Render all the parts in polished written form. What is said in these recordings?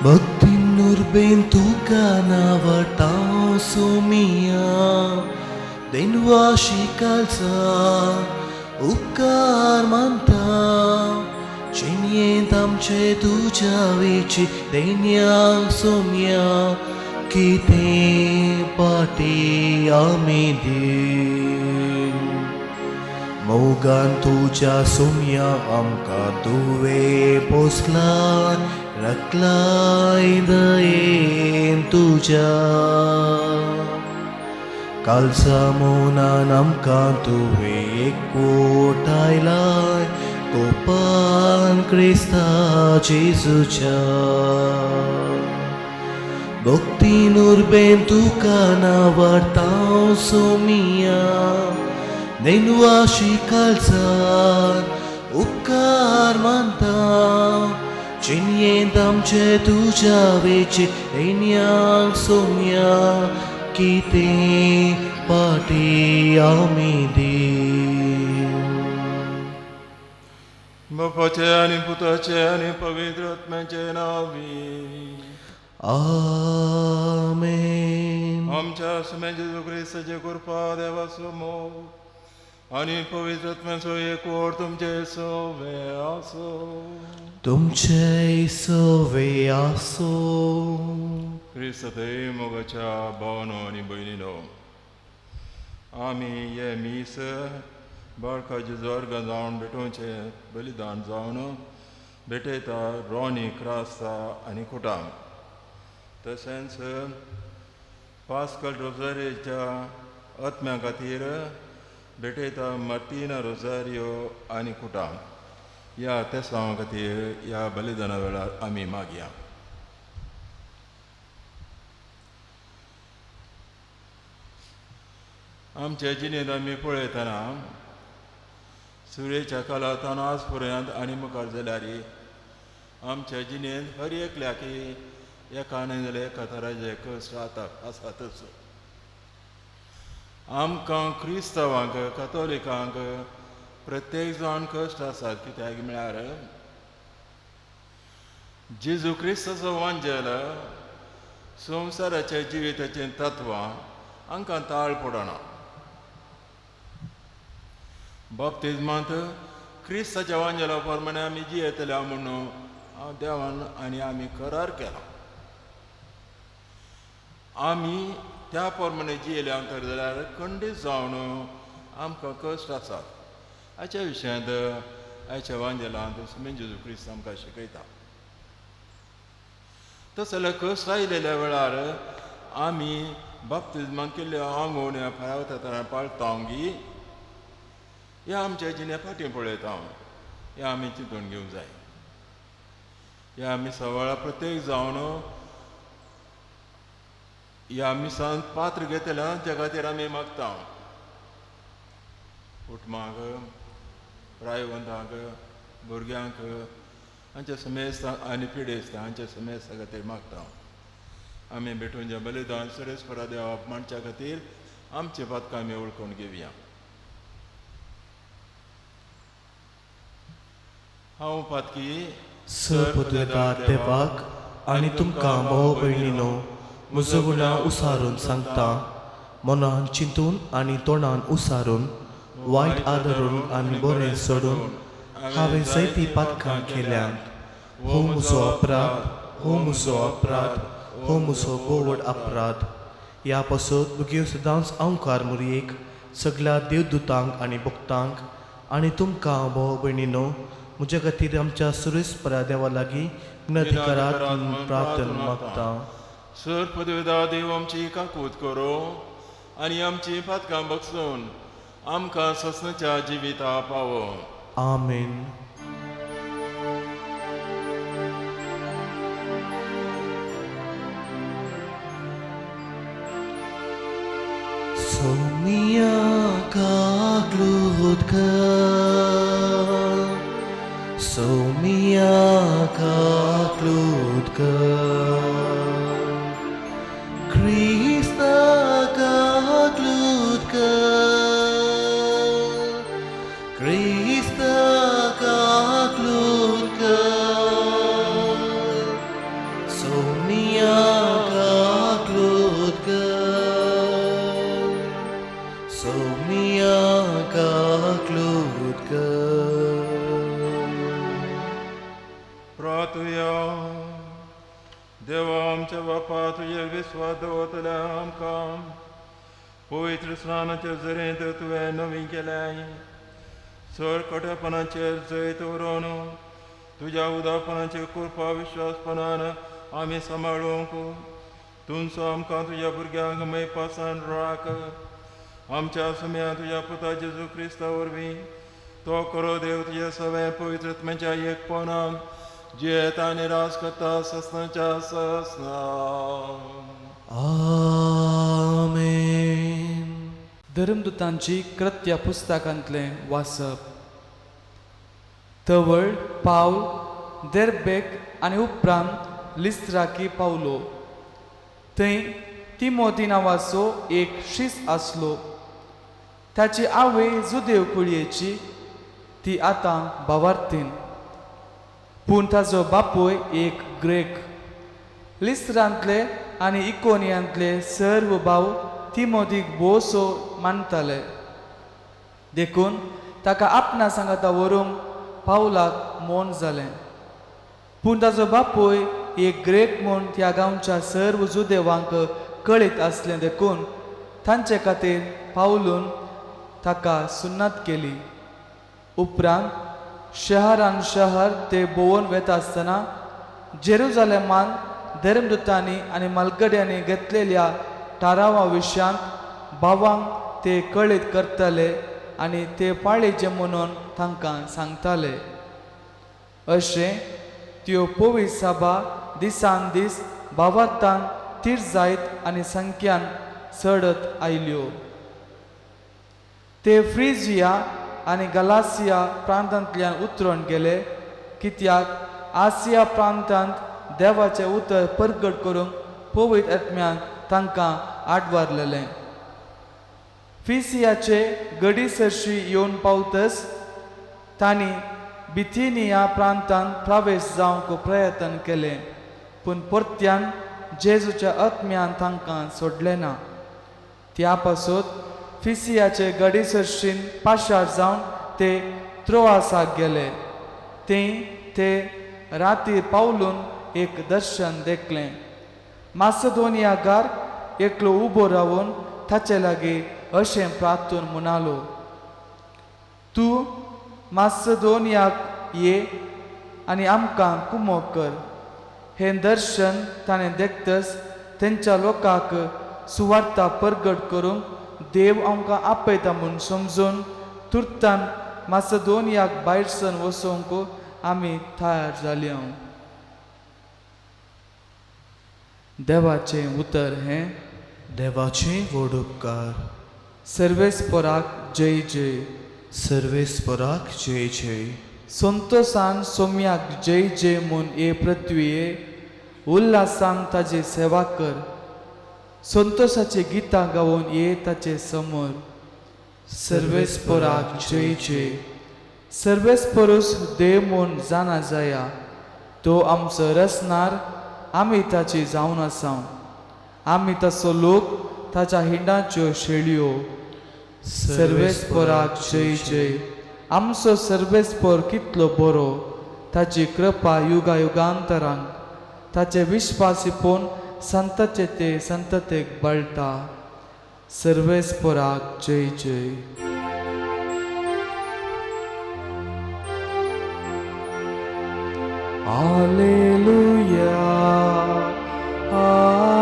भक्तीन उर्बेन तुका नावडटा सोमिया देनवाशी कालसा उपकार मानता जिणयेंत आमचे तुज्या वेची देन्यांक सोम्या कितें पाटी आमी दी मोगान तुज्या सोम्या आमकां तुवें पोसलाय रखलाय दयेन तुज्या कालसा मोनान आमकां तुवें एकवटायलाय कोपान क्रिस्ता जेजूच्या भक्तीन उर्बेन तुका नावडटा सोमिया नेनुवाशी कालसान उपकार मानता जिणयेंत आमचे तुज्या वेचे देन्यांक सोम्या कितें पाटी आमी दी. बापाचे आनी पुताचे आनी पवित्र आत्म्याचे नांवी आमेन. आमच्या सुमे जेजू क्रिस्ताचे कृपा देवाचो मोग आनी पवित्र आत्म्याचो एकवट तुमचे सवे आसो. तुमचे सवे आसो. क्रिस्त थंय मोगाच्या भावनो आनी भयणीनो, आमी हे मीस बाळकाचे जोर्ग जावन भेटोवचें बलिदान जावन भेटयता रोनी क्रास्ता आनी कुटाम, तशेंच पास्कल रोजारियोच्या आत्म्या खातीर भेटयता मार्टिना रोजारियो आनी कुटाम. ह्या तेसांवा खातीर ह्या बलिदाना वेळार आमी मागया. आमचे जिणेंत आमी पळयतना सुरेच्या कालांत आज पर्यंत आनी मुखार जाल्यार आमच्या जिणेंत हर एकल्याक एका न्हय जाल्यार एका तराचे कश्ट आसातच. आमकां क्रिस्तांवांक कथोलिकांक प्रत्येक जाण कश्ट आसात. कित्याक म्हळ्यार जेजू क्रिस्ताचो वांजेल संवसाराच्या जिविताचें तत्वां आमकां ताळ पडना. बाप्तिज्मांत क्रिस्ताच्या वांजेला प्रमाणे आमी जियेतले म्हणून देवान आनी आमी करार केला. आमी त्या प्रमाणे जियेले तर जाल्यार खंडीत जावन आमकां कश्ट आसात. हाच्या विशयांत आयच्या वांजेलांत सुमेन जेजू क्रिस्त आमकां शिकयता. तशें जाल्यार कश्ट आयिल्ल्या वेळार आमी बाप्तिज्मान केल्ल्या आंगवण्या फावता पाळता गी ह्या आमच्या जिण्या फाटीं पळयता, ह्या आमी चिंतून घेवंक जाय. ह्या मिसा वेळार प्रत्येक जावन ह्या मिसान पात्र घेतल्या त्या खातीर आमी मागता. कुटुंबाक, प्रायवंतांक, भुरग्यांक, हांच्या समेस्त आनी पिडेस्त हांच्या समेस्ता खातीर मागता. आमी भेटून जें बलिदान सुरेस्परा देवाक मांडच्या खातीर आमचे पातकां आमी वळखून घेवया. हांव पातकी सरपदवेदार देवाक आनी तुमकां भाव भयणीनो म्हजो गुणा उसारून सांगता, मनान चिंतून आनी तोंडान उसारून वायट आदरून आनी बरें सोडून हांवें जायतीं पातकां केल्यांत. हो म्हजो अपराध, हो म्हजो अपराध, हो म्हजो गोवड अपराध. ह्या पासत मुगे सदांच अंकार मुरयेक सगळ्या देवदूतांक आनी भक्तांक आनी तुमकां भाव भयणीनो म्हज्या खातीर आमच्या सुरेस्परा देवा लागीं विनंती करात म्हूण प्रार्थना मागता. सर पदवेदा देव आमची काकूत करो आनी आमची पातकां बगसून आमकां ससनाच्या जिविता पावो. आमेन. सोमिया काकलूत कर, सोमिया काकलूत कर, क्रिस्ता काकलूत कर, क्रिस्ता काकलूत कर, सोमिया सोमिया काकलूत कर. प्रातुया देवा आमच्या बापा तुजेर विस्वास दवरतल्या आमकां पवित्र स्नानाच्या जरेंत तुवें नवीन केल्याय सर कठपणाचेर जैत उरोवन तुज्या उदारपणाचेर कृपा विश्वासपणान आमी सांबाळूंक तुमचो आमकां तुज्या भुरग्यांक मेळपासान राख. आमच्या सुम्या तुज्या पुता जेजू क्रिस्ता वरवीं तो करो देव तुज्या सगळ्या पवित्रत्म्याच्या एकपणान जियेता आनी राज करता ससनाच्या ससना. आमेन. धर्मदूतांची कृत्या पुस्तकांतलें वाचप. तवळ पावल देर्बेक आनी उपरांत लिस्त्राकी पावलो. थंय तिमोती नांवाचो एक शीस आसलो. ताची आवय जुदेव कुळयेची, ती आतां भावार्थीन, पूण ताजो बापूय एक ग्रेक. लिस्त्रांतले आनी इकोनियांतले सर्व भाव तिमोतीक भोवसो मानताले, देखून ताका आपणा सांगाता व्हरूंक पावलाक मौन जालें. पूण ताजो बापूय एक ग्रेक म्हूण त्या गांवच्या सर्व जुदेवांक कळीत आसलें, देखून तांचे खातीर पावलून ताका सुन्नत केली. उपरांत शहरान शहर ते भोंवून वेता आसतना जेरुजालेमान धर्मदूतांनी आनी मालगड्यांनी घेतलेल्या थारावा विशयांत भावांक ते कळीत करताले आनी ते पाळीचे म्हणून तांकां सांगताले. अशें त्यो पवित्र सभा दिसान दीस भावार्थान थीर जायत आनी संख्यान चडत आयल्यो. ते फ्रिजिया आनी गलासिया प्रांतांतल्यान उतरून गेले, कित्याक आसिया प्रांतांत देवाचें उतर परगट करूंक पवित्र आत्म्यान तांकां आडवारलेलें. फिसियाचे गडी सरशी येवन पावतच तांणी बिथिनिया प्रांतांत प्रवेश जावंक प्रयत्न केलें, पूण परत्यान जेजूच्या आत्म्यान तांकां सोडलें ना. त्या पासत फिसियाचे गडी सरशीन पाशार जावन ते त्रोआसाक गेले. थंय ते राती पावलून एक दर्शन देखलें. मासदोनियागार एकलो उबो रावन ताचे लागीं अशें प्रार्थून म्हणालो, तूं मासदोनियाक ये आनी आमकां कुमोक कर. हें दर्शन ताणें देखतच तेंच्या लोकांक सुवार्ता परगट करूंक देव आमकां आपयता म्हूण समजून तुर्तान मासदोनियाक भायर सरून वचोंक आमी तयार जाली. देवाचें उतर हें. देवाचें व्हड उपकार. सर्वेस्पराक जय जय. सर्वेस्पराक जय जय. संतोसान सोम्याक जय जय म्हूण हे पृथ्वीये उल्हासान ताजी सेवा कर. संतोषाची गितां गावन ये ताचे समोर. सर्वेस्पराक जय जय. सर्वेस्परूच देव म्हूण जाणा जाया, तो आमचो रचणार, आमी ताची जावन आसा. आमी तसो लोक ताच्या हिंडाच्यो शेळयो. सर्वेस्पराक जय जय. आमचो सर्वेस्पर कितलो बरो, ताची कृपा युगा युगांतरांक, ताचे विश्वासीपण संतचे ते संततेक बळटा. सर्वेस्पराक जय जय. Alleluia,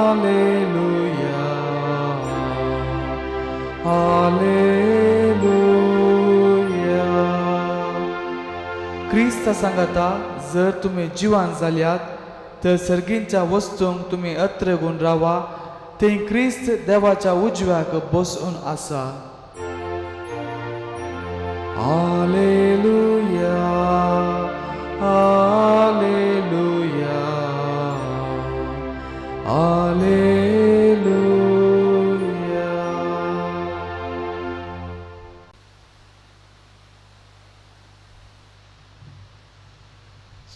Alleluia, Alleluia. क्रिस्ता सांगता जर तुमी जिवान जाल्यात तर सर्गींच्या वस्तूंक तुमी अत्रगून रावा, थंय क्रिस्त देवाच्या उजव्याक बसून आसा. Alleluia, Alleluia, Alleluia.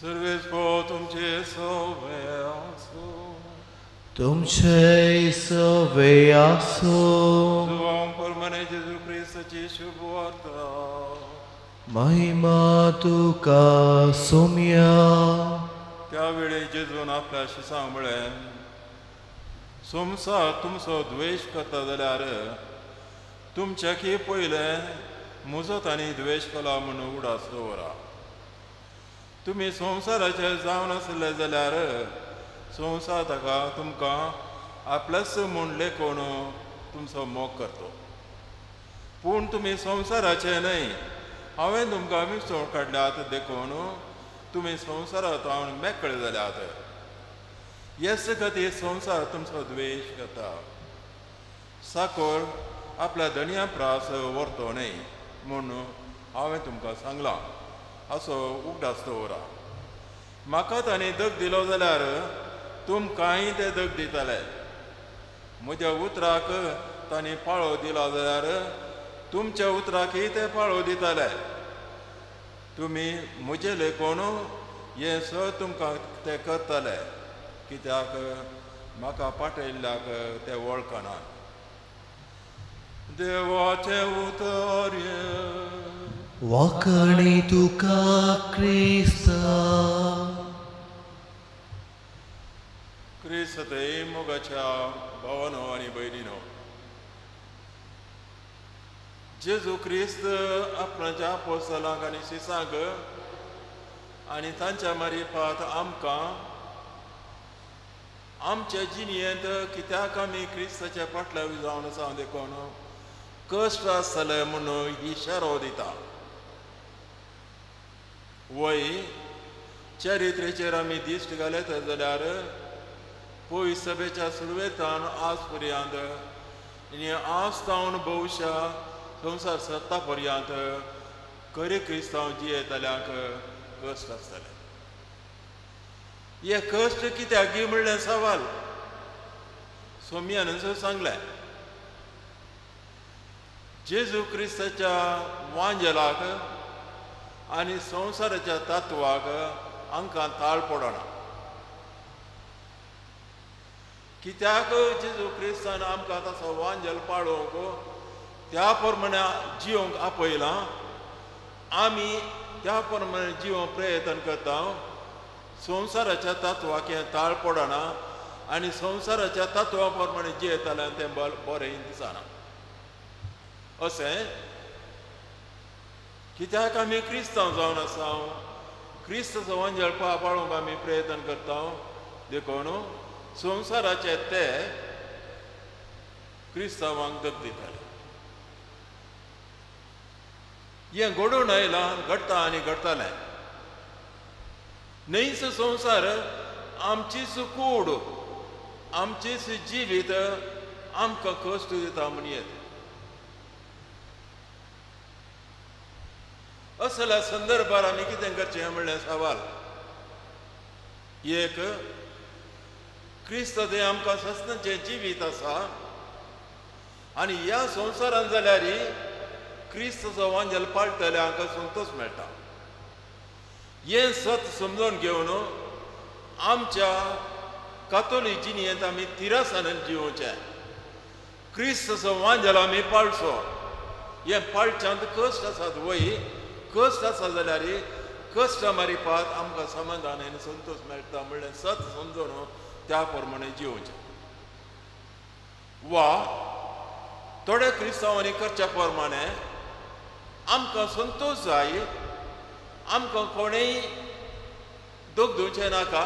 सर्वेस्पर तुमचे सवे आसूं. तुमचे सवे आसूं. जुवां परमने जेजू क्रिस्ताची शुभ वार्ता. महिमा तुका सोम्या. त्यावेळी जेजून आपल्या शिसांक म्हळें, संवसार तुमचो द्वेश करता जाल्यार तुमच्याकी पयलें म्हजो तांणी द्वेश केला म्हणून उडास दवरा. तुमी संवसाराचे जावन आसले जाल्यार संवसार ताका तुमकां आपलेच म्हूण लेखून तुमचो मोग करतो. पूण तुमी संवसाराचे न्हय, हांवें तुमकां विसवण काडल्यात देखून तुमी संवसारांत हांव मेकळे जाल्यात. येस खातीर संवसार तुमचो द्वेश करता. साकोर आपल्या धनया प्रास व्हरतो न्हय म्हूण हांवें तुमकां सांगलां असो उगडास दवरा. म्हाका तांणी दग दिलो जाल्यार तुमकांय ते दग दितले. म्हज्या उतराक तांणी पाळो दिलो जाल्यार तुमच्या उतराकय ते पाळो दितले. तुमी म्हजें लेखून हें सगळें तुमकां ते करतले, कित्याक म्हाका पाटयल्ल्याक ते वळखना. देवाचें उतर हें. वाकणी तुका क्रिस्ता. क्रिस्त मोगाच्या भावानो आनी भयणीनो, जेजू क्रिस्त आपणाच्या आपोस्तलांक आनी शिसांक आनी तांच्या मारिफात आमकां आमच्या जिणेंत कित्याक आमी क्रिस्ताच्या फाटल्या जावन आसा देखून कश्ट आसतले म्हणून इशारो दिता. वय चरित्रेचेर आमी दिश्ट घालत जाल्यार पयस सभेच्या सुरवेतान आज पर्यंत आनी आज तावन भोवशा संवसार सत्ता पर्यंत खरे क्रिस्तांव जियेतल्यांक कश्ट आसतले. हे कश्ट कित्याक म्हणलें सवाल सोम्यान सांगलें. जेजू क्रिस्ताच्या वांजेलाक आनी संवसाराच्या तत्वाक आमकां ताळ पडना. कित्याक जेजू क्रिस्तान आमकां तसो वांजेल पाळोवंक त्या प्रमाणे जिवंक आपयलां, आमी त्या प्रमाणे जिवंक प्रयत्न करता. संवसाराच्या तत्वाक हें ताळ पडना आनी संवसाराच्या तत्वा प्रमाणे जियेताल्यान तें बरें दिसना. अशें कित्याक आमी क्रिस्तांव जावन आसा, क्रिस्ताचो वांजेल पाळोवंक आमी प्रयत्न करता. देखून संवसाराचे ते क्रिस्तांवांक दग दिताले. हें घडून आयलां, घडटा आनी घडटालें. न्हयच संवसार आमचीच कूड, आमचीच जिवीत आमकां कश्ट दिता म्हण येत. असल्या संदर्भार आमी कितें करचें म्हणलें सवाल. एक, क्रिस्त तें आमकां सस्नाचें जिवीत आसा आनी ह्या संवसारान जाल्यार क्रिस्ताचो वांजेल पाळटल्यांक संतोश मेळटा. हें सत समजून घेवन आमच्या कातोलीक जिणेंत आमी तिरासानान जिवचें. क्रिस्ताचो वांजेल आमी पाळचो. हें पाळच्यांत कश्ट आसात वय, कश्ट आसा जाल्यार कश्ट मारिपात आमकां समाधान आनी संतोश मेळटा म्हणलें सत समजून त्या प्रमाणे जिवचें. वा थोड्या क्रिस्तांवांनी करच्या प्रमाणे आमकां संतोश जाय, आमकां कोणेय दोग दिवचें नाका,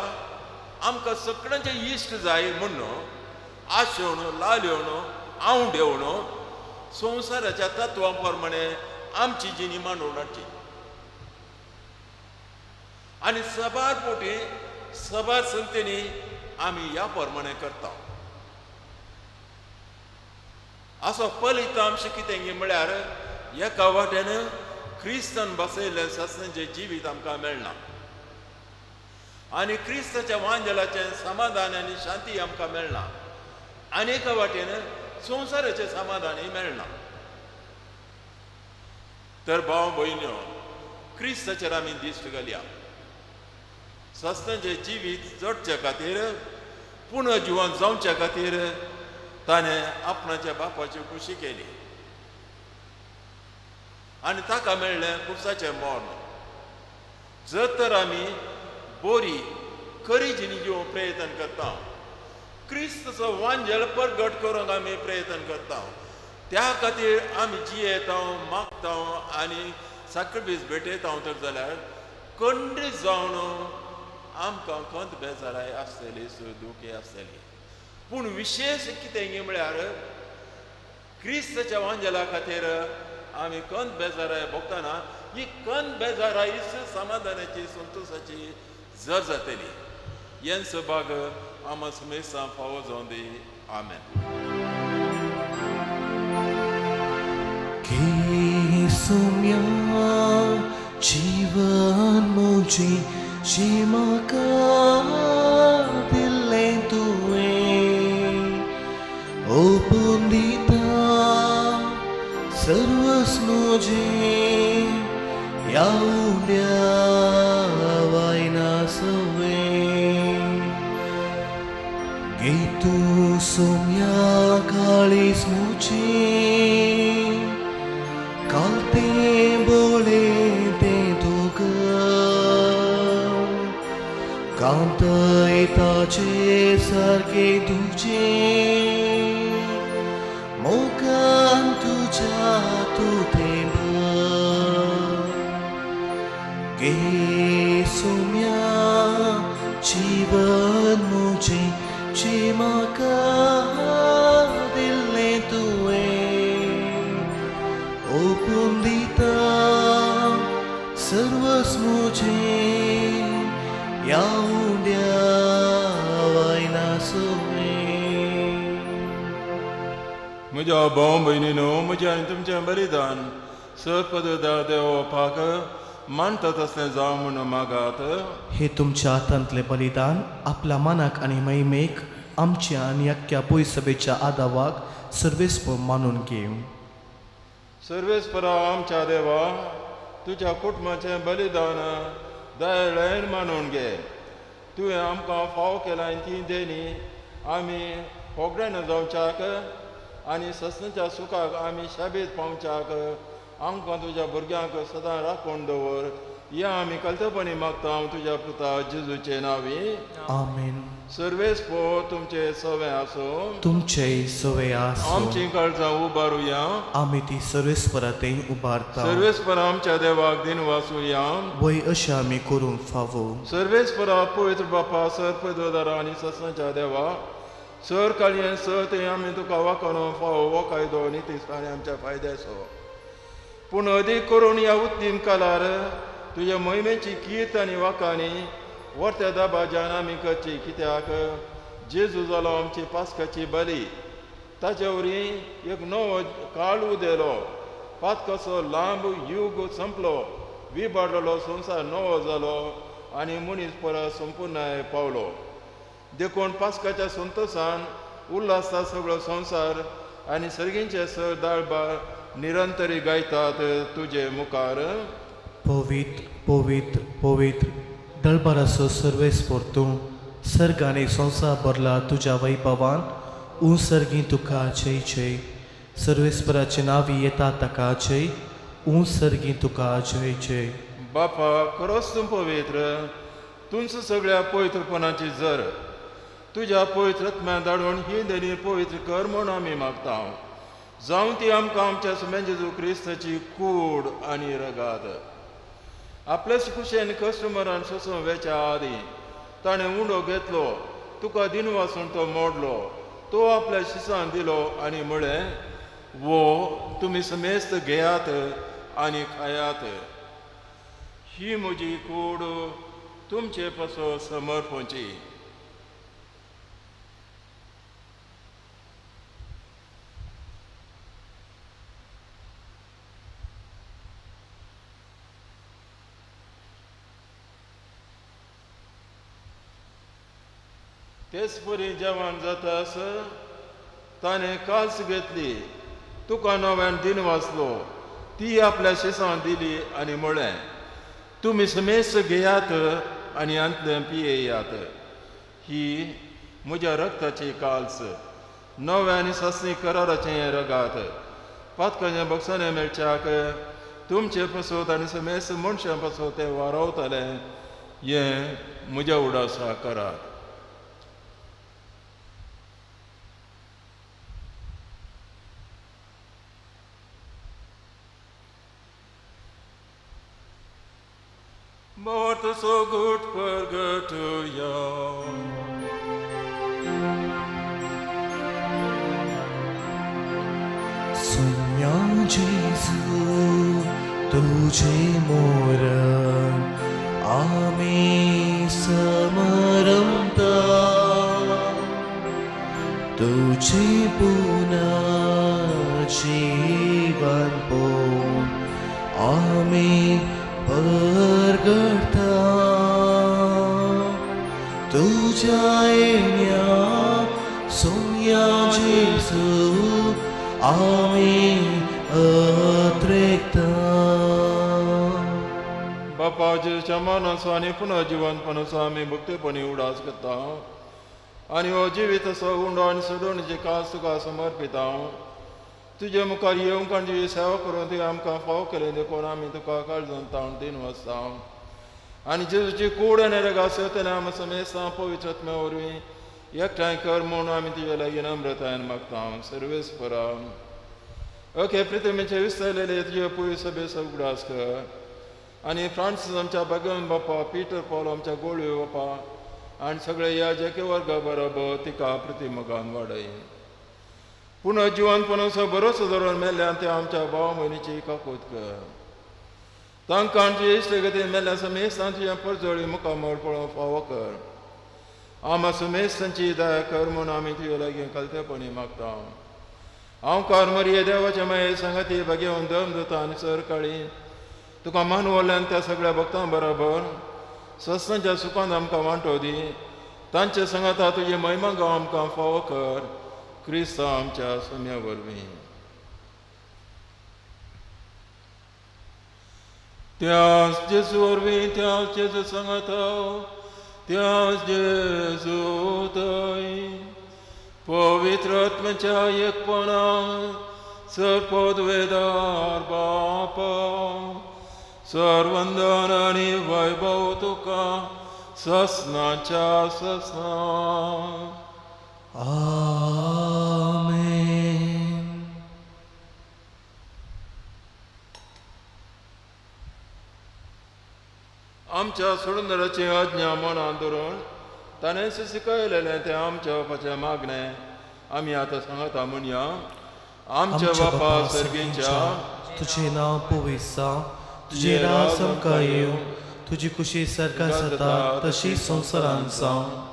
आमकां सगळ्यांचे इश्ट जाय म्हूण आशेवन लाल येवन आवड येवन संवसाराच्या तत्वां प्रमाणे आमची जिणी मांडून हाडची. आनी सबार पोटी सबार संतेनी आमी ह्या प्रमाणे करता. असो फलितांश कितें म्हळ्यार एका वाटेन क्रिस्तान बसयल्लें सासणाचें जिवीत आमकां मेळना आनी क्रिस्ताच्या वांजेलाचें समाधान आनी शांती आमकां मेळना आनी एका वाटेन संवसाराचें समाधानय मेळना. तर भाव भयण्यो, क्रिस्ताचेर आमी दिश्ट घालया. सासणाचें जिवीत जगचे खातीर पुनर्जिवन जावच्या खातीर ताणें आपणाच्या बापाची खुशी केली आनी ताका मेळ्ळें खुबसाचें मर्ण. जर तर आमी बोरी खरी जिणी जिवंक प्रयत्न करता, क्रिस्तचो वांजेल परगट करूंक आमी प्रयत्न करता, त्या खातीर आमी जियेता, मागता आनी साक्रिफीस भेटयता तर जाल्यार कंडीत जावन आमकां खंत बेजाराय आसतली, दुखी आसतली. पूण विशेश कितें म्हळ्यार क्रिस्तच्या वांजेला खातीर आमी खंत बेजाराय भोगतना ही खंत बेजारायच समाधानाची संतोशाची जर जातली. हें सभाग आमा समेस्तां फावो जावन दी. आमेन. सुम्या जीवन मुझे शिमा का दिल्लें तुवें ओपून दिता सर्वस मुझे ह्या उंड्या वायना सवें गेतू सोम्या काळीस मुझे कालते बोळे ते तुका कांतय ताचे सारके तुजे मोगान तुज्या तूं तें गे सोम्या जीवन मुझे जे म्हाका दिल्लें तुवें ओपून दिता सर्वस मुझे ह्या उंड्या वायना सवें. म्हज्या भाव भयणीनो, म्हजें आनी तुमचें बलिदान सर पददा देवपाक मानता तसलें जावं म्हूण मागात. हे तुमच्या हातांतलें बलिदान आपल्या मनाक आनी महिमेक आमच्या आनी अख्ख्या पयसभेच्या आदावाक सर्वेस्पर मानून घेवं. सर्वेस्परा आमच्या देवा, तुज्या कुटुंबाचें बलिदान दयाळायेन मानून घे. तुवें आमकां फाव केलां ती देणी आमी होगडायना जावच्याक आनी ससनाच्या सुखाक आमी शाबीत पावच्याक आमकां तुज्या भुरग्यांक सदां राखून दवर. या आमी कल्तपणी मागता तुज्या पुता जेजूचे नांवी. आमेन. सर्वेस्पर तुमचे सवे आसूं. तुमचे सवे आसूं. आमची काळजां उबारुया. आमी ती सर्वेस्परा थंय उबारता. सर्वेस्पर आमच्या देवाक दिन वाचुया. वय अशें आमी करूंक फावो. सर्वेस्परा पवित्र बापा, सर पदवदारा आनी सत्संगच्या देवा, सर काळयेन सर थंय आमी तुका वाकोन फावो हो कायदो नितीस आनी आमच्या फायद्याचो. पूण अदीक करून ह्या उत्तीम कालार तुज्या मोहिमेची कीर्त आनी वाकांनी वर्त्या दाबाज्यान आमी करची, कित्याक जेजू जालो आमची पास्काची बली. ताचे वरी एक नवो काळ उदेलो, पातकाचो लांब युग संपलो, विबाडलेलो संवसार नवो जालो आनी मनीस परत संपुर्णाय पावलो. देखून पास्काच्या संतोशान उल्हासता सगळो संवसार आनी सर्गींचे सर दाळबार निरंतरी गायतात तुजे मुखार. पवित्र पवित्र पवित्र दळबाराचो सर्वेस्पर तूं, सर्ग आनी संवसार भरला तुज्या वैभवान. ऊं सर्गी तुका जय जय. सर्वेस्पराचे नांवी येता ताका जय. ऊं सर्गी तुका जय जय. बापा, खरोच तूं पवित्र, तुमचं सगळ्या पवित्रपणाची जर तुज्या पवित्र आत्म्या धाडून ही देणी पवित्र कर म्हूण आमी मागता. जावं ती आमकां आमच्या सुम्या जेजू क्रिस्ताची कूड आनी रगात. आपलेच खुशेन कश्ट मरण सोसून वेच्या आदी ताणें उंडो घेतलो, तुका दिन वासून तो मोडलो, तो आपल्या शिसान दिलो आनी म्हळें, वो तुमी समेस्त घेयात आनी खायात, ही म्हजी कूड तुमचे पासो समर्पणची. तेच परी जेवण जाता ताणें कास घेतली, तुका नव्यान दिन वाचलो, ती आपल्या शिसान दिली आनी म्हळें, तुमी समेस्त घेयात आनी हांतलें पियेयात, ही म्हज्या रक्ताची काल्स नवें आनी सासणी कराराचें हें रगात पातकांच्या बक्षाने मेळच्याक तुमचे पसत आनी समेस्त मनशां पसत तें वारावतालें हें म्हज्या उडासा करात. Mort so gut pergatuya. Sonia Jesu, तुझे मोर आमी समरमता, तुझे पुन्हा जीवन पोन आमी परगडता, तुझ्या येण्या सोन्या जेजू आमी अत्रेकता. बापा जेजूच्या मरणाचो आनी पुनर्जिवनपणाचो आमी भक्तेपणी उडास करता आनी हो जिवीत असो उंडो आनी सोडोवणेची कास तुका समर्पिता. तुजे मुखार येवंक आनी तुजी सेवा करून तुवें आमकां फाव केलें देखून आमी तुका काळजान ताण दिन वचता आनी जेजूची कूड आनी रगात सेवतले आमी समेस्तां पवित्र आत्म्या वरवीं एकठांय कर म्हूण आमी तुजे लागीं नम्रतायेन मागता. सर्वेस्परा ओके प्रितमेचे विसरलेले तुजे पयस सभेचो उगडास कर आनी फ्रांसीस आमच्या भगवान बापा, पीटर पॉल आमच्या गोळवे बापा आनी सगळे ह्या जेके वर्गा बरोबर तिका प्रतिमोगान वाडय. पुनः जिवनपणाचो बरोसो धरून मेल्ल्यान ते आमच्या भाव भयणीची काकूत कर. तांकां आमचे इश्टगतीन मेल्ल्या समेस्तां तुज्या परजळी मुखामळ पळोवंक फावो कर. आमा समेस्तांची दया कर म्हूण आमी तुजे लागीं खालतेपणी मागता. हांव कार मरिये देवाच्या माये सांगाती भागेवन दम दिता आनी सरकाळी तुका मानवल्यान त्या सगळ्या भक्तां बरोबर सस्तांच्या सुखान आमकां वांटो दी. तांचे सांगाता तुजी महिमा गांव आमकां फावो कर क्रिस्तांव आमच्या सोम्या वरवीं. त्याच जेजू वरवीं, त्याच जेजू सांगाता, त्याच जेजू थंय पवित्र आत्म्याच्या एकपणान सर्वपदवेदार बापा सर्वंदन आनी वैभव तुका ससनाच्या ससना. आमेन. आमच्या सोडूनदाराची आज्ञा मनान धरून ताणें शिकयलेलें तें आमच्या बापाचें मागणें आमी आतां सांगता म्हणया. आमच्या बापा सर्गींच्या, तुजें नांव पवित्र जावं, तुजें राज आमकां येवं, तुजी खुशी सारका जाता तशी संवसारांत जावं.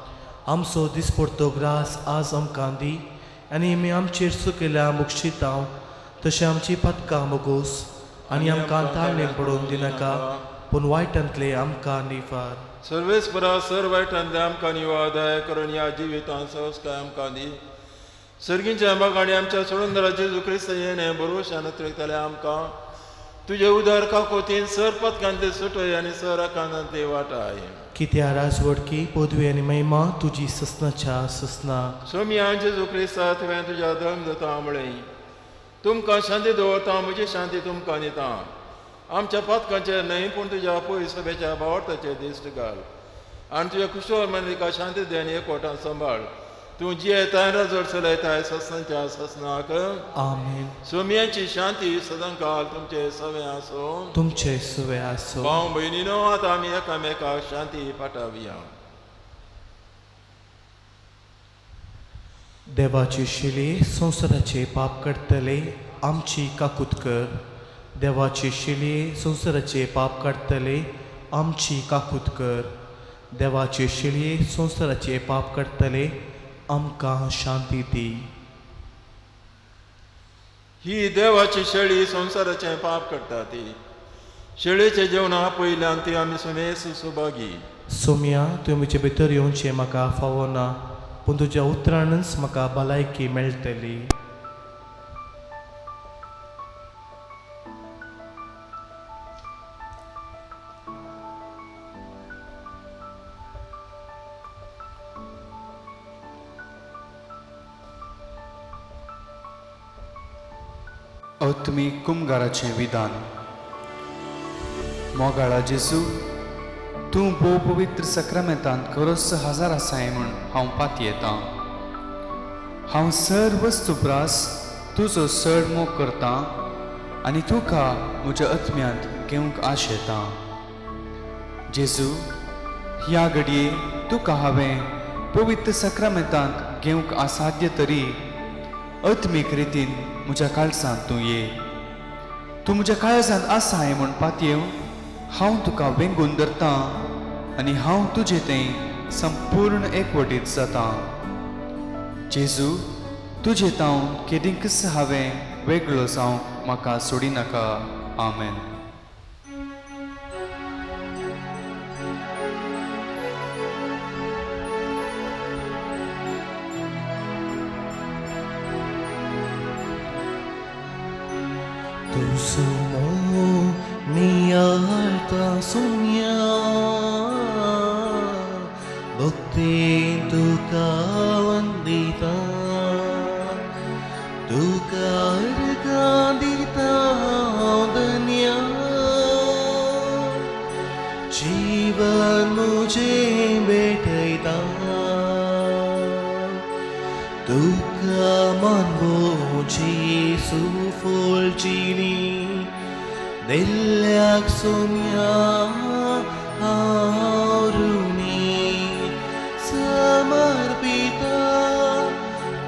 आमचो दिसपडतो ग्रास आज आमकां दी आनी आमी आमचेर चुकिल्ल्या मुक्षितांव तशें आमची पदकां मोगोस आनी आमकां ताळणेक पडोवन दिनाका पूण वायटांतले आमकां निफार. सर्वेस्परा सर वायटांतले आमकां निवा दया करून ह्या जिवितांत संस्कार आमकां दी. सर्गींच्या बागांनी आमच्या सोडूनदारा जेजू क्रिस्त येणे बरोवशान उतरयतले आमकां तुजे उदार काकोतीन सर पदकांतले सुटय आनी सर आकांतांतले वाटाय. कित्या राजवडकी पदवी आनी महिमा तुजी ससनाच्या ससना. सोमया जेजू क्रिस्ता तुवें तुज्या धर्म दिता म्हळें तुमकां शांती दवरता, म्हजी शांती तुमकां दिता. आमच्या पातकांचेर न्हय पूण तुज्या पयस सभेच्या भावार्थाचेर दिश्ट घाल आनी तुज्या कुशळ मनाक शांती दी आनी एकवटान सांबाळ. तूं जियेताय राजवट चलयताय ससनाच्या ससनाक. आमेन. सोमयाची शांती सदांकाल तुमचे सवे आसूं. तुमचे सुवे आसूं. भाव भयणीनो आतां आमी एकामेकाक शांती पाठावया. देवाची शिली संवसाराचे पाप काडटले आमची काकूत कर. देवाची शिली संवसाराचे पाप काडटले आमची काकूत कर. देवाची शिली संवसाराचे पाप काडटले आमकां शांती दी. ही देवाची शेळी संवसाराचें पाप काडटा ती शेळीचें जेवण आपयल्यान ती आमी सुमेस सुभागी. सोम्या तुवें म्हजे भितर येवचें म्हाका फावना पूण तुज्या उतरानच म्हाका भलायकी मेळटली. आत्मीक कुमगाराचें विधान. मोगाळा जेजू, तूं भोव पवित्र सक्रामेंतांत खरोच हजार आसाय म्हूण हांव पातयेतां. हांव सर वस्तू प्रास तुजो चड मोग करतां आनी तुका म्हज्या आत्म्यांत घेवंक आशेतां. जेजू, ह्या घडये तुका हांवें पवित्र सक्रामेंतांत घेवंक असाध्य तरी आत्मीक रितीन म्हज्या काळजांत तूं ये. तूं म्हज्या काळजांत आसाय म्हूण पातयेवन हांव तुका वेंगून धरतां आनी हांव तुजे थंय संपूर्ण एकवटीत जातां. जेजू, तुजे तावन केदींकच हांवें वेगळो जावंक म्हाका सोडिनाका. आमेन. तुजो नियाळता सोम्या, भक्तीन तुका वंदिता, तुका अर्घां दिता हांव धन्या, जीवन म्हजें भेटयता. तुका मानवोची सुफुलचिनी दिल्ल्याक सोम्या हांव ऋणी, समर्पिता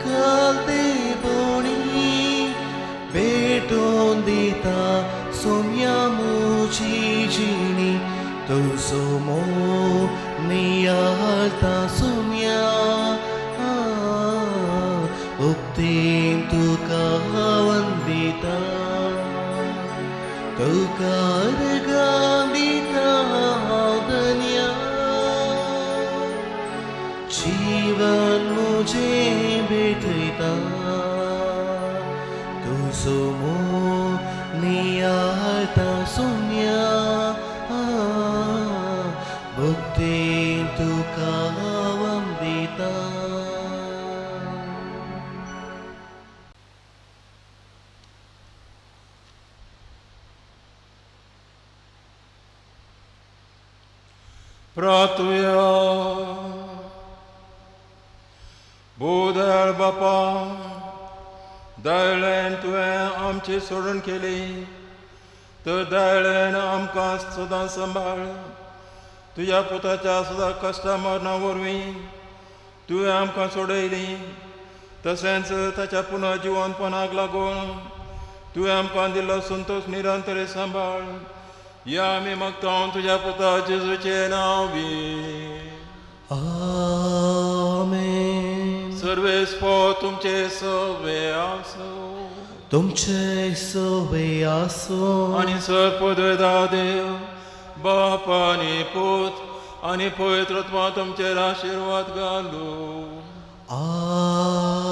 कालतेपणी भेटून दिता सोम्या म्हजी जिणी. तुजो मोग नियाळता सोम्या, भक्तीन तुका वंदिता, तुका अर्घां दिता हांव धन्या, जीवन म्हजें भेटयता. तुजो मोग नियाळता सोम्या, भक्तीन तुका वंदिता. प्रार्थुया. भोव बापा, दयाळेन तुवें आमची सोडून केली तर दयाळेन आमकां सदां सांबाळ. तुज्या पुताच्या सदां कश्टा मरणा वरवीं तुवें आमकां सोडयली, तशेंच ताच्या पुनर्जिवनपणाक लागून तुवें आमकां दिल्लो संतोश निरंतर सांबाळ. या आमी मागता तुज्या पुता जेजूचें नांव बी. आमेन. सर्वेस्पो तुमचे सवे आसो. तुमचे सवे आसो. आनी सर पदवेदा देव बाप आनी पूत आनी पवित्र आत्मा तुमचेर आशिर्वाद घालू.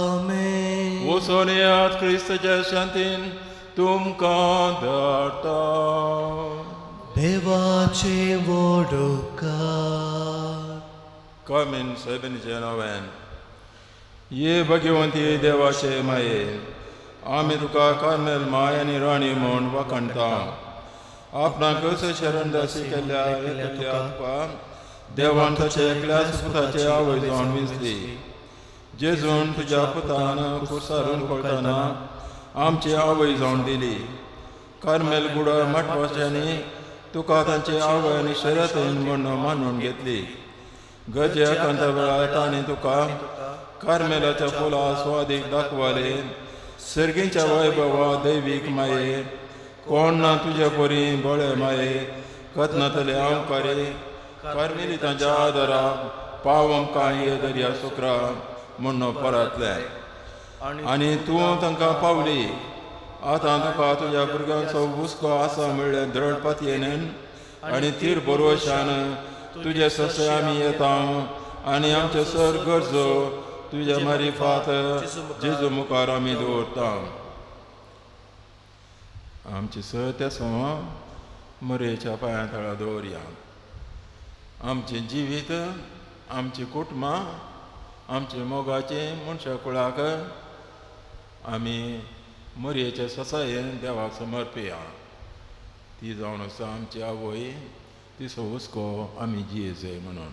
आमेन. वचून येयात, क्रिस्ताच्या शांतीन तुमकां धाडटा. देवाचे वडोकार. कमीन सायबिणीचे नांवान ये भगवंती देवाचे माये, आमी तुका कार्मेल माय आनी राणी म्हूण वाखाणटा. आपणाक शरणदासी केल्ल्या एकल्या तुका देवान ताचे एकल्याच पुताचे आवय जावन विंचली. जेजून तुज्या पुतान कुसारून पळतना आमची आवय जावन दिली. कार्मेल गुडा मठवाच्यांनी तुका तांची आवय आनी शरतीन म्हूण मानून घेतली. गजे एकांता वेळार तांणी तुका कार्मेलाच्या फुलां स्वादीक दाखवाले. सर्गीच्या वैभवा दैवीक माये, कोण ना तुजे परी बळे माये, कथनातले आमकारे कार्मेलितांच्या आदारा पाव आमकां हे दर्या सुक्रा म्हूण परतले आनी तूं तांकां पावली. आतां तुका तुज्या भुरग्यांचो हुस्को आसा म्हणल्यार द्रढ पातयेन आनी तीर बरोवशान तुजे ससे आमी येता आनी आमचे सर गरजो तुज्या मारिफात जेजू मुखार आमी दवरता. आमची सर त्या सोमा मरेच्या पांया तळा दवरया. आमचें जिवीत, आमचीं कुटुंबां, आमचे मोगाचे मनशा कुळाक आमी मरयेच्या ससायेन देवाक समर्पया. ती जावन आसा आमची आवय, तिचो हुस्को आमी जियेचे म्हणून.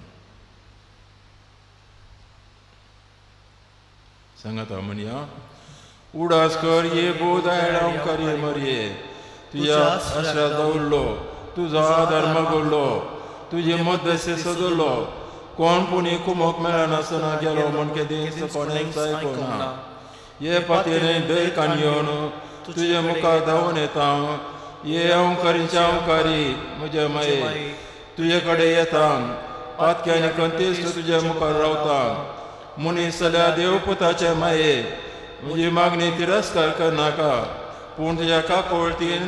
सांगात म्हणया, उडास कर ये बोध आयला मरये, तुज्या आश्रा दवरलो, तुजो आदार मागवलो, तुजे मदसे सजलो, कोण पुणी कुमोक मेळनासतना गेलो म्हण केदींच कोणेंच आयकुना. ये पातेरे दय कान येवन तुजे मुखार धांवून येता. ये अंकारीच्या अंकारी म्हज्या माये, तुजे कडेन येता, पातके आनी कंतेस्त तुज्या मुखार रावता. मनीस जाल्यार देवपुताचे माये, म्हजी मागणी तिरस्कार करनाका, पूण तुज्या काकोळतीन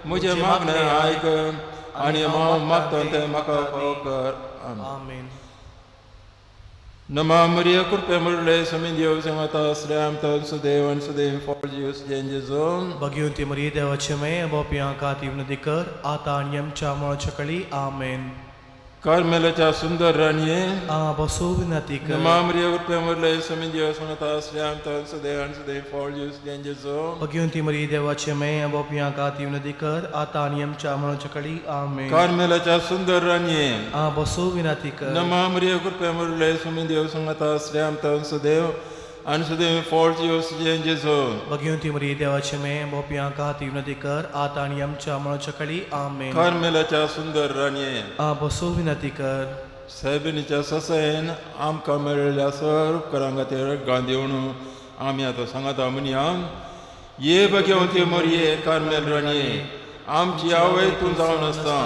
म्हजें मागणें आयक आनी हांव मागता तें म्हाका फावो कर. आमेन. नमा मरिया, कृपे मुरले, समी देव सांगता आसल्या सुदेव आनी सुदेव फॉर जियूस जेजो. भगिवंती मरिये, देवाचे माये, बोपयां खातीर विनंती कर, आतां आनी आमच्या मरणाच्या कळी. आमेन. कार्मेलाच्या सुंदर राणये, आ बसो विनंती कर. नमा मरिया, कृपे मुरले, समी देव सांगता आसल्या सुदेव आनी सुदेव फॉर जियूस जेजो. भगिवंती मरिये, देवाचे माये, बोपयां खातीर विनंती कर, आतां आनी आमच्या मरणाच्या कळी. आमेन. कार्मेलाच्या सुंदर राणये, आ बसो विनंती कर. नमा मरिया, कृपे मुरले, समी देव सांगता आसल्या सुदेव आनी सुदेव फॉर जियूस जेजो. भगिवंती मरिये, देवाचे माये, बोपयां खातीर विनंती कर, आतां आनी आमच्या मरणाच्या कळी. आमेन. कार्मेलाच्या सुंदर राणये, आ बसो विनंती कर. सायबिणीच्या ससायेन आमकां मेळिल्ल्या सर उपकारां खातीर गांधेवन आमी आतां सांगता म्हणया, ये भगवती मरये कार्मेल राणये, आमची आवय तूं जावन आसता.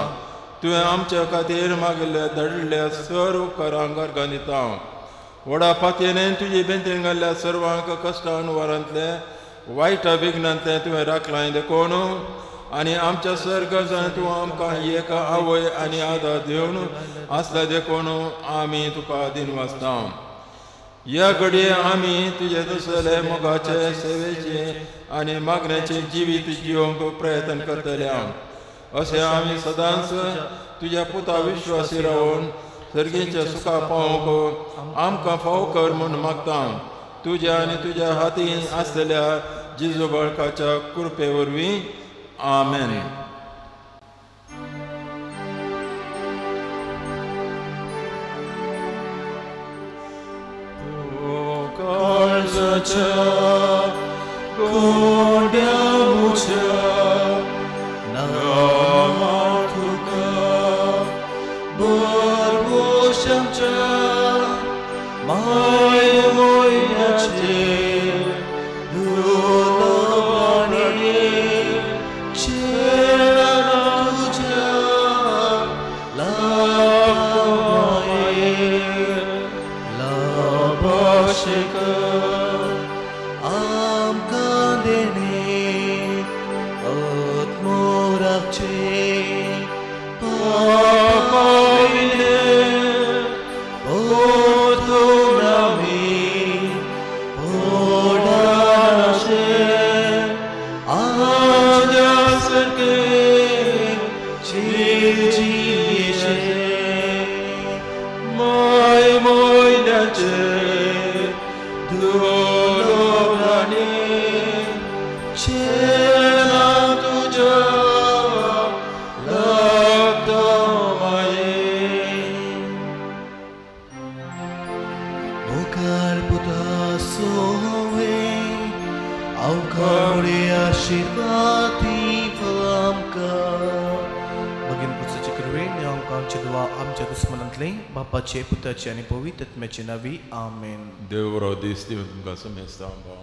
तुवें आमच्या खातीर मागिल्ल्या धाडिल्ल्या सर उपकारांक अर्गां दिता. व्हडा पातयेन तुजी बेंतेन घाल्ल्या सर्वांक कश्टान वारांतले वायट विघ्नांतलें तुवें राखलां देखून आनी आमच्या सर गरजान तूं आमकां एक आवय आनी आदार दिवन आसल्या देखून आमी तुका दिनवासता. ह्या घडये आमी तुजे तसले मोगाचे, सेवेचे आनी मागण्याचे जिवीत जिवंक प्रयत्न करतले. अशें आमी सदांच तुज्या पुता विश्वासी रावन सर्गीच्या सुखा पावोवंक आमकां फाव कर म्हूण मागता, तुज्या आनी तुज्या हाती आसलेल्या जिजू बाळकाच्या कृपे वरवीं. आमेन. काळजाच्या गोड्या मुच्या नामा तुका भरभोशांच्या माय मोयनाचे दुर्लभाने चेडा तुझ्या लाभाये लाभाशेक आमकां देणे आत्मोराचे पापाविणे पोतून आमी पोडाशे आज्या सारके जिजीशे माय मोयनाचे दुर्लभाने चेडा तुझ्या लागता माये. मुखार पुता सोवे अवघड आशिर्वादी आमकां. भगिनी पुताचे कृपेन आमकां आमचे दुवा आमच्या दुस्मनांतले, बापाचे, पुताचे आनी पवित्र आत्म्याचे नावी. आमेन. देव बरो दीस दिवन तुमकां समेस्तां भाव.